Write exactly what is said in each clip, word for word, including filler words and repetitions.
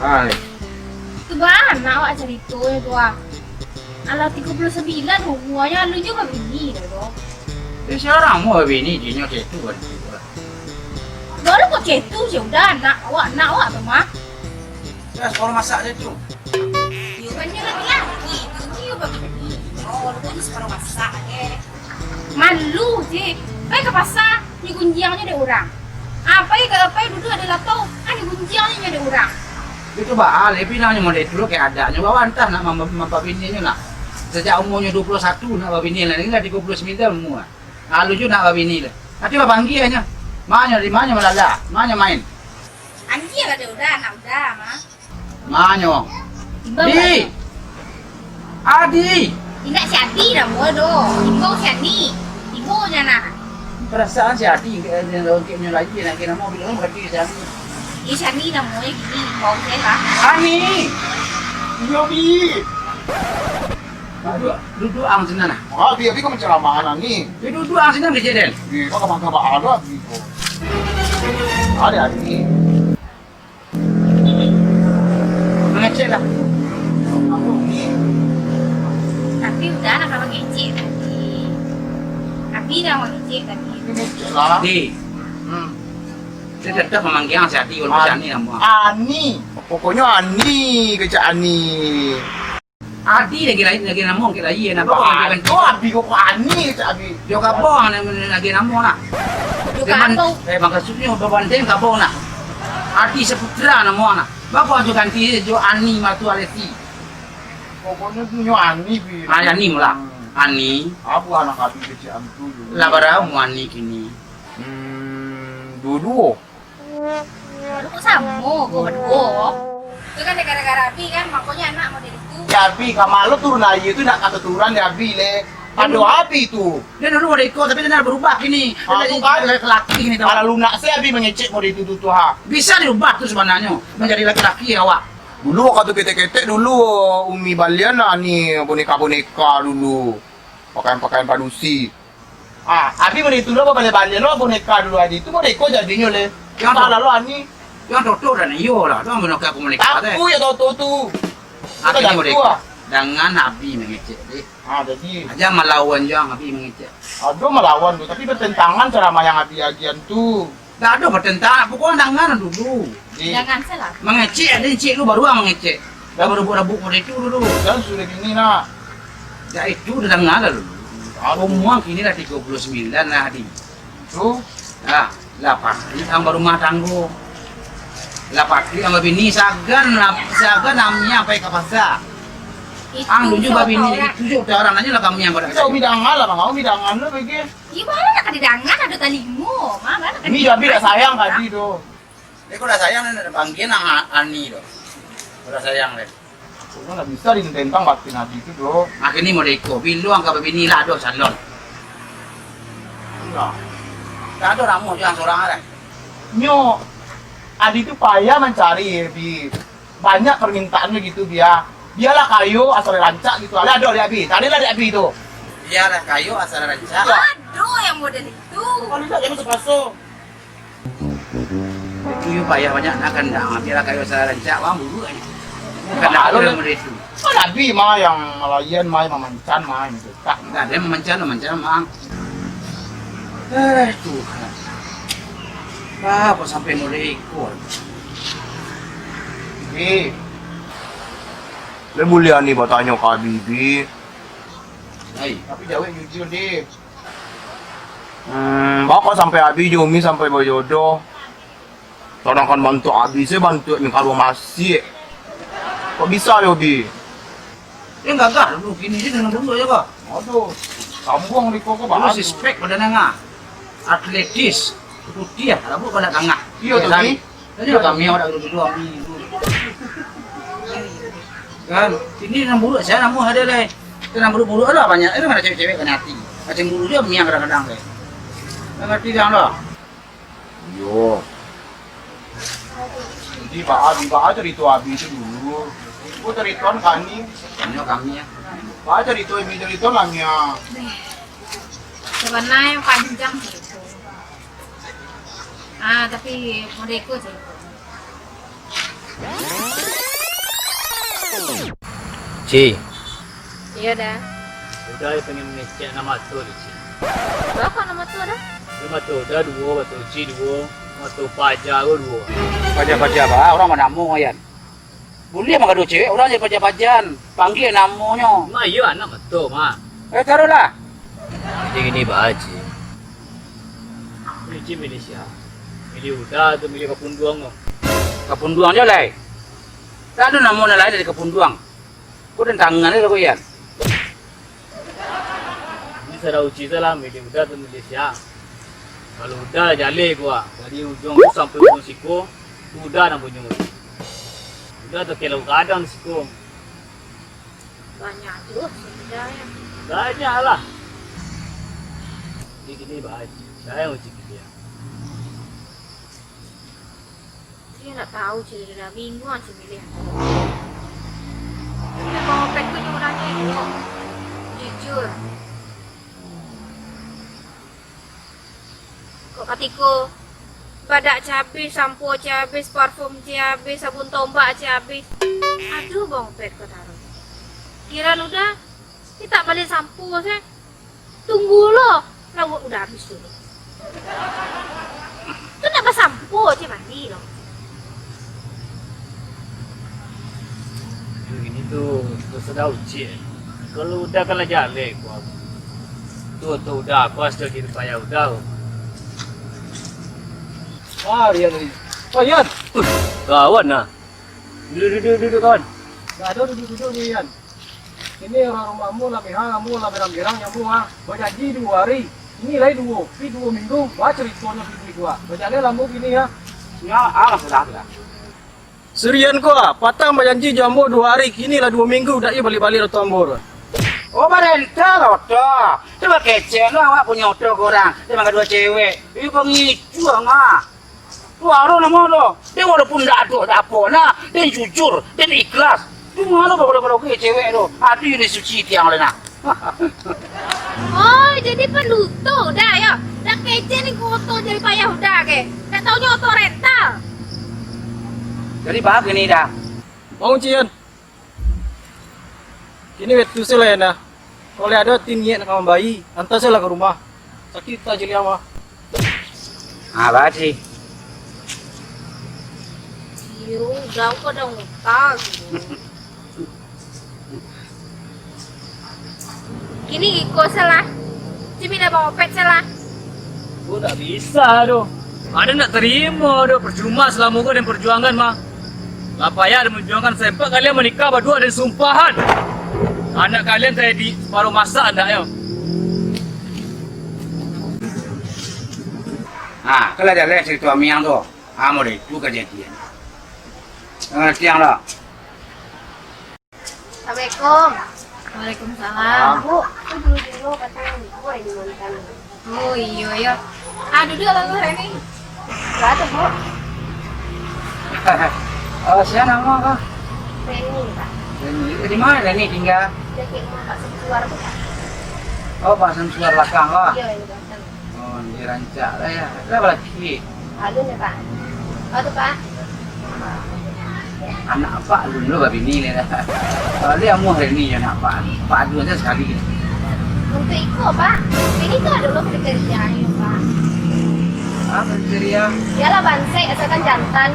Hai. Tu bana awak caritonyo tu, ah. Alah tigo puluah sambilan umuanyo, alun juo babini doh, doh. Eh, sia urang mau babini, dinyo cek tu kan. Baru kok cek tu, sia udah anak awak, anak awak tu mah. Dah, suruh masak je tu. Iyo, kan nyo laki-laki, tu nyo babini. Oh, lu kan separuh masak je. Malu, Cik. Pai ka pasa, nyo gunjiang nyo dek urang. Ah, pai ka, pai duduak di lato, ah, nyo gunjiang nyo dek urang. Itu baa, le, pinangnyo model itu lo, kayak adaknyo, bawa antah nak mam-, mampabininyo nak. Sajak umurnyo duo puluah satu nak babini lah, ini lah tigo puluah sambilan umur. Lalu juo nak babini lah. Nanti babanggianyo. Manyo, di manyo malala, manyo main. Anjia lah dek udah, anak udah, mah. Manyo? Imbau Di! Adi! Indak si Adi namo do. Imbau si Ani. Imbau nyo nah. Perasaan si Adi, eh, yang longkek nyo lagi, nak kira namo, bilang berarti si Ani. Ih, si Ani namonyo gini, imbau se lah. Ani! Iyo, Bi! Duduak, duduak ang sinan nah. Ah, Bi, Abi kok menceramahan Ani? Duduak ang sinan kejadian. Bi, kok kebangga-bangga Abi kok. Ada Ani. Mangecek lah. Tapi udah lah kalau ngecek tadi. Tapi dah mau ngecek tadi. Ngecek lah. Di. Hmm. Dia tetap memanggil si Adi, walaupun si Ani namo. Ani. Pokoknya Ani, kecek Ani. Adi lagi lain, lagi namo, lagi lain, namo. Aduh, Abi kok Ani, kecek Abi. Yo, kabau, lagi namo lah. Yo, kabau. Eh, maksudnyo babanding kabau nah. Adi Saputra namo nah. Bapak jo ganti jo Ani Matu Alesi. Pokoknyo tu nyo Ani, Bi. Ah, Ani lah. Hmm. Ani. Abu anak Abi kecek Antu. Lah, bara umua Ani kini? Hmm, duo-duo. Baru kok samo ko baduo. Itu kan gara-gara Abi kan, makonyo anak model itu. Ya, Abi, ka malu turun aia tu nak katurunan ya, Abi, le. Ado Abi tu. Dia dulu model iko, tapi dia nak berubah kini. Ah, dia tu kan. Laki-laki kini, tahu. Kalau lunak se Abi mangecek model itu tu, tu, ha. Bisa dirubah tu sebenarnyo, menjadi laki-laki awak. Dulu waktu ketek-ketek dulu, Umi balian lah ni boneka-boneka dulu. Pakaian-pakaian padusi. Ah, Abi mah itu lo, babalian-balian lo boneka dulu Adi. Itu boneka jadinyo, le. Yang salah lo, Ani. Yang toto dan iyo lah, tu boneka aku boneka teh. Aku ya toto tu. Akhirnya boneka. Dengan Abi mangecek, deh. Ah, jadi. Aja malawan jo Abi mangecek. Aduh, malawan tu, tapi bertentangan ceramah yang Abi agian tu. Dak ado batentang, pokoknyo dangan dulu. Di- Dangan salah. Mangecek, ado encik lu baru ah mangecek. Dah barabuk-rabuk model itu dulu. Dan sudah gini nak. Dah itu udah dangan lah dulu. Aduh. Umua kini lah tigo puluah sambilan lah, Di. Tu? Ah, lah pasti ang barumah tanggo. Lah pasti ang babini, sagan lah, sagan amia pai ka pasa. Ang dulu babini, itu jo urang nanya lah kami yang pada. Kita umi dangan lah, Bang. Umi dangan lah bagi. Iyo, ma lah nak ka didangan, ado talingo, ma, ma lah nak ka didangan. Ni Abi dak sayang ka Adi tu. Dia kok dak sayang, nak panggil nang A-, Ani tu. Kok dak sayang, deh. Kok dak bisa ditentang batin Adi tu, doh. Akhirnya model iko, bilo angka babini lah, ado calon. Enggak. Dak ado ramuh juo sorang, deh. Nyo, Adi tu payah mancari, Bi. Banyak permintaannyo gitu, Bia. Bialah kayo asal rancak gitu. Alah, ado dek Abi. Carilah dek Abi tu. Bialah kayo asal rancak. Ado yang model itu. Kalau tidak, jangan sepaso. Itu yo payah banyak nak kandang. Bialah kayo asal rancak, bang, buruak ni. Bukan ado yang model itu. Kan Abi mah yang malayan, mah yang mamancan, mah yang macetak. Enggak ada yang mamancan, mamancan, bang. Eh, Tuhan. Ah, kok sampai model iko? Bi, le buliah ni batanyo ka Abi, Bi. Hai. Tapi jawek jujur, Di. Hmm, baa kok sampai Abi jo Umi sampai bajodoh? Sadangkan bantuak Abi se bantuak mingkaruah masih. Kok bisa yo, Bi? Dia gagah dulu, kini dia dengan dulu aja kok. Aduh, kambuang di koko. Dulu bagus. Sispek pada nengah. Atletis, putih, rambut pada tengah. Iya, tapi tadi kami awak dah dulu, dulu, kami dulu. Kan, ini yang buruk saya namun ada lah. Itu yang buruk-buruk lah banyak. Itu ada cewek-cewek kena hati. Macam buruk juga miang kadang-kadang lah. Ngerti dah lah. Iyo. Jadi, baa, baa carito Abi tu dulu. Ko caritoan kami. Tanyo kami, ya. Baa carito, Umi caritoan lah, Mia. Sabananyo panjang carito. Ah, tapi model iko carito. Eh. Iyo, Da. Uda pengen mangecek nan mato tu, Ci. Baa nan mato, Da? Nan mato Uda duo, mato Ci duo, mato paja ko duo. Paja-paja baa, urang banamo, Yan. Buliah manggaduah cewek, urang jadi paja-pajaan. Panggia namonyo. Ma, iyo anak mato, Ma. Eh, taruihlah. Jadi gini baa, Ci. Ini Ci milih sia? Milih Uda atau milih Kapunduang ko? Kapunduang jo lai. Ndak ado namo nan lain dari Kapunduang. Ko den tangan se lah ko, Yan. Ini sarah Uci se lah, milih Uda atau milih sia? Kalau Uda jaleh ko, ah, dari ujuang ko sampai ujuang siko, Uda nan punyo. Uda atau kelau gadang siko. Banyak tu, Uda, ya. Banyak lah. Jadi gini, Bah Haji. Sia yang Uci pilih, ya? Ci ndak tahu, Ci, dah bingung, Ci, milih. Tapi Bang Opet tu nyo urangnyo elok, jujur. Kok katiko badak Ci abih, sampo Ci abih, parfum Ci abih, sabun tombak Ci abih. Aduh, Bang Opet ko taruih. Kiran Uda, Ci tak bali sampo se. Tunggu lo, lauak Uda abih dulu. Tu nak basampo Ci mandi lo. Yo, ini tu, tu sudah Uci. Kalau Uda kan lah jaleh ko. Tu, tu Uda, ko hasil jerih payah Uda ko. Ah, Rian tadi. Oh, Yan. Uh, kawan nah. Duduk, duduk, duduk, kawan. Ndak ado duduk-duduk ni, Yan. Ini urang rumah ambo lah mihang, ambo lah berang-berang jo ambo, ah. Bajanji duo hari, kini lai duo, pi duo minggu, baa caritonyo kini ko, ah. Bajaleh lah ambo kini, ah. Nyo, ah, sudah, sudah. Si Rian ko, ah, patang bajanji jo ambo duo hari, kini lah duo minggu, dak iyo baliak-baliak oto ambo tu. Oh, barenta oto. Cubo kecek lo awak punyo oto ka urang, dek manggaduah cewek. Iyo, pangicuang, ah. Wah, ado namo lo. Dek walaupun ndak ado apo nah, den jujur, den ikhlas. Cuma lo kalau kalau ke cewek tu, ado yo disuci tiang oleh nah. Oh, jadi panutuik Uda yo. Dah kecek ni oto jerih payah Uda ke. Ndak taunyo oto rental. Jadi baa kini dah. Bangun, Cian. Kini wakatu se lah, Yan, ah. Kalau ado ati niaik nak mambayia, anta se lah ka rumah. Sakik ati Ciliang mah. Ah, baa, Ci. Iyo, Uda ko ado utang. Kini iko se lah. Ci mintak Bang Opet se lah. Ko ndak bisa doh. Aden ndak tarimo doh, percuma salamo ko den perjuangkan mah. Lah payah den perjuangkan, sampai kalian manikah baduo den sumpahan. Anak kalian tadi saparo masak andaknyo. Nah, kalau jaleh carito Amiang tu. Ah, model itu kajadian. Jangan tiang lah. Assalamualaikum. Waalaikumsalam. Bu, tu dulu-dulu katanya ibu ini mantan. Oh, iyo, iyo. Ah, duduk lah, Bu, Reni. Enggak ada, Bu. Oh, siapa nama kau? Reni, Pak. Reni. Di mana Reni tinggal? Dekat rumah Pak Samsuar tu, Pak. Oh, Pak Samsuar belakang, kah? Iya, ini belakang. Oh, di rancak lah ya. Ada apa lagi? Alun ya, Pak. Apa tu, Pak? Anak Pak Alun lo babini ni dah. Kalau dia amuah hari ni je anak Pak. Pak Alun aja sekali. Untuk iko, Pak. Ini tu ada lo kriteria ni, Pak. Apa kriteria? Yalah bansek asalkan jantan.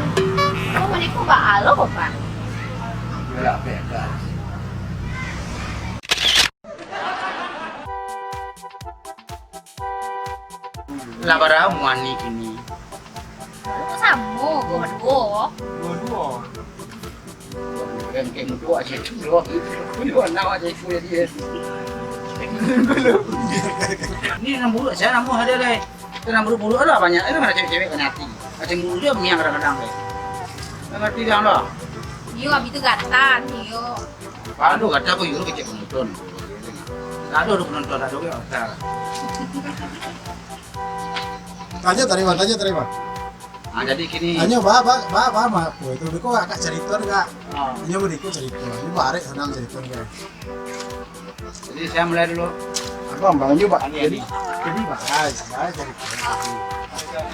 Kau mau iko Pak Alo, Pak. Yalah, Pak. Lah bara umua ni kini? Samo, duo-duo. Duo-duo. Kau kek mudo aja tu, duo. Duo anak aja tu jadi. Ni nan buruak sia, namuah ada lai. Itu nan buruak-buruak lah banyak. Itu mana cewek-cewek banyak hati. Macam buruak dia miang kadang-kadang lai. Ngerti dah lah. Iyo, abis tu gatal, iyo. Pado kata aku, iyo kecek penonton. Tak ada udah penonton, tak ada udah hotel. Tanya tadi, Bang, tanya tadi, Bang. Ah, jadi kini. Tanya, Bang, Bang, Bang, Bang, Bang. Oh, itu beko agak cerita juga. Ah. Tanya beko cerita. Ini barek senang cerita juga. Jadi saya mulai dulu. Abang, Bang, ini, Bang. Ini, jadi, ini. Jadi, Bang, ah, saya cerita.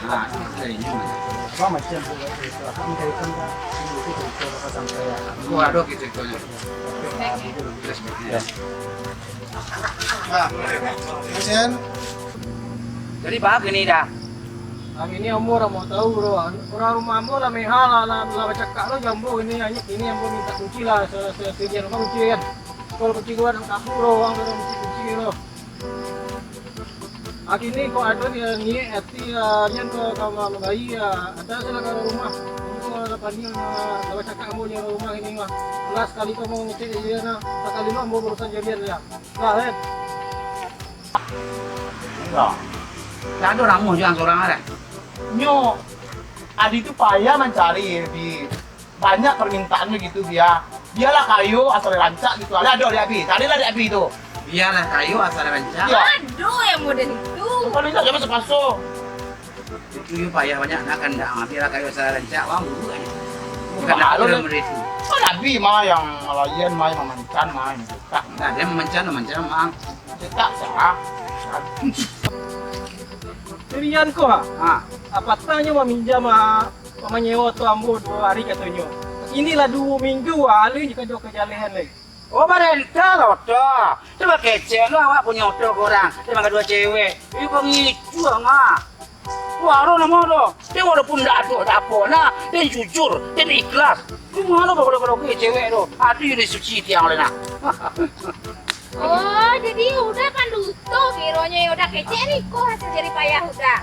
Nah, ini. Abang macam cerita, Bang, cerita, Bang, cerita, Bang, sampai ya. Aku ada ceritanya. Nah, kasihan. Jadi, bah, gini dah. Hari ini ambo urang mau tahu, bro. Urang rumah ambo lah meha lah, lah, lah bacakak lo jo ambo ini, ini ambo minta kunci lah, se-, se-, sebagian rumah kunci kan. Kalau kunci gua dah kabur, bro, urang dah kunci, kunci, bro. Kini kok ado ni, niat ati, ah, nian ko ka ma-, mambayi, ah, ado salah ka rumah. Ambo lah paniang, ah, lah bacakak ambo jo rumah ini mah. Lah sakali ko mau ngecek jo dia nah. Sakali lo ambo barusan jo dia. Lah, eh. Yo. Ndak ado ramuah juo surang ado. Nyo, Adi tu payah mancari, Bi. Banyak permintaan begitu, Bia. Bialah kayo asal rancak gitu. Alah, ado di Abi. Carilah di Abi tu. Bialah kayo asal rancak. Iyo. Ado yang model itu. Kalau indak, jangan sepaso. Itu yo payah banyak nak kandak. Bialah kayo asal rancak, wang, buruak aja. Bukan nak model itu. Kan Abi mah yang malayan, mah yang mamancan, mah yang cetak. Nah, dia mamancan, mamancan, mang. Cetak, sah. Pilihan ko, ha? Ha. Apatanyo maminjam, ha? Pamanyewo oto ambo duo ari katonyo. Iko lah duo minggu, alun nyo ka jaleh lai. Oh, barenta lah oto. Cubo kecek lo awak punyo oto kurang. Dia mangga duo cewek. Iko ngicuang ah. Waro namo tu. Dia walaupun ndak ado, ndak apo nah. Dia jujur, dia ikhlas. Cuma lo kalau kalau cewek tu. Ado yang suci tiang le nah. Oh, jadi Uda panduto kironyo, Uda kecek ni ko hasil jerih payah Uda.